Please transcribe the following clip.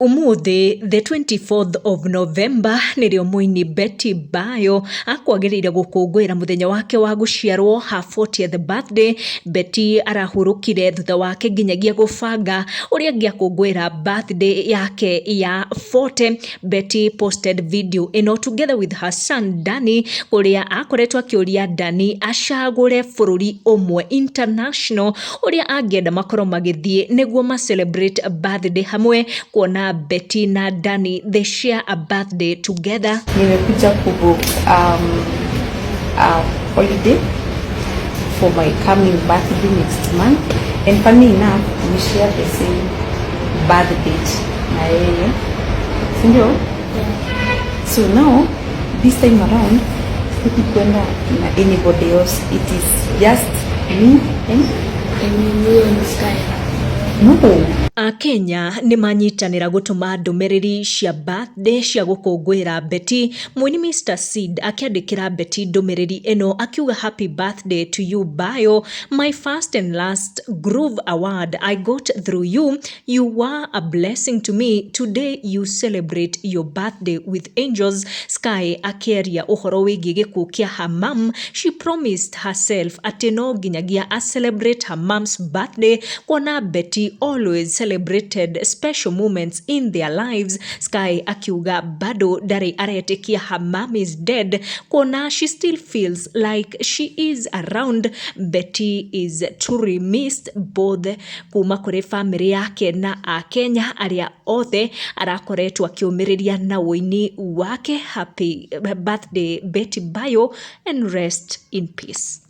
Ũmũthĩ the 24th of November nĩrĩo mũini Betty Bayo akwagĩrĩire gũkũngũĩra mũthenya wake wa gũciarwo, her 40th birthday. Betty arahurũkire thutha wake nginyagia gũbanga ũrĩa angĩakũngũĩra birthday yake ya 40. Betty posted video ĩno together with her son Danny, kũrĩa akoretwo akĩũria Danny acagũre bũrũri ũmwe international ũrĩa angĩenda makorwo magĩthiĩ nĩguo ma celebrate birthday hamwe, kuona Betty na Danny, they share a birthday together. Nimekuja kubook a holiday for my coming birthday next month, and funny enough, we share the same birth date na yeye, si ndio? So now this time around sitaki kwenda na anybody else. It is just me and And you and Sky. No. Akenya nĩ manyitanĩra gũtũma ndũmĩrĩri cia birthday cia gũkũngũĩra Betty. Mũini Mr Seed akĩandĩkĩra Betty ndũmĩrĩri ĩno akiuga, "Happy birthday to you, Bayo. My first and last Groove Award I got through you. You were a blessing to me. Today you celebrate your birthday with angels." Sky akĩaria ũhoro wĩgiĩ gĩkuũ kĩa her mom. She promised herself atĩ no nginyagia a celebrate her mom's birthday, kuona Betty always celebrated special moments in their lives. Sky akiuga bado ndarĩ aretĩkia her mom is dead, kuona she still feels like she is around. Betty is truly missed both kuma kũrĩ family yake na Akenya arĩa othe arakoretwo akĩũmĩrĩria na ũini wake. Happy birthday, Betty Bayo, and rest in peace.